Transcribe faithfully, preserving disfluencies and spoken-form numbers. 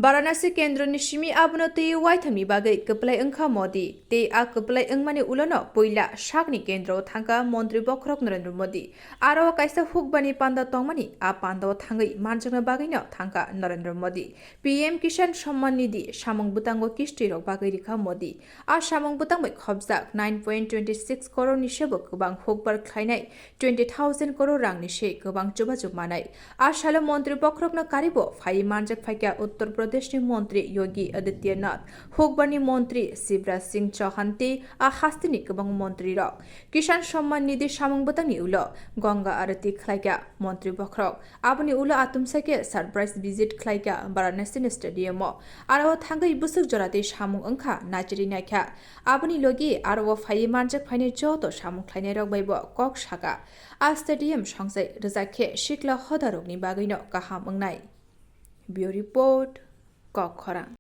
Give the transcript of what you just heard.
Varanasi kendroni simi abono twi waithamni bagwi kwplai wngkha Modi, tei a kwplai wngmani ulono puila sakni kendro thangkha Montri Bokhorok Narendra Modi. Aro kaisa hukbani panda tongmani, a pandao thangwi manjakna bagwino thangkha Narendra Modi. P M Kisan Samman Nidhi samung bwtango kistirok bagwi rikha Modi. A samung bwtang bai khopjak nine point twenty six crore ni sebo kwbang hukbar khlainai twenty thousand crore rang ni se kwbang chubachu manai. A salo Montri Bokhorokno karibo phaiwi manjak phaikha Uttar Pradesh ni Montri Yogi Adityanath, hukbarni Montri Shivraj Singh Chauhan tei a hasteni kwbangma montrirok. Kisan Samman Nidhi samung bwtangni ulo Ganga Arati khlaikha Montri Bokhorok. Aboni ulo atumsa khe surprise visit khlaikha Varanasi ni stadium o. Aro thangwi bwswk jora tei samung wngkha nachiri naikha. Aboni logi aro o phaiwi manjak phainai joto samung khlainairok bai bo kok sakha. A stadium songchai rwjak khe sikla hodarokni bagwino kaham wngnai. Bureau Report, Kok Khorang.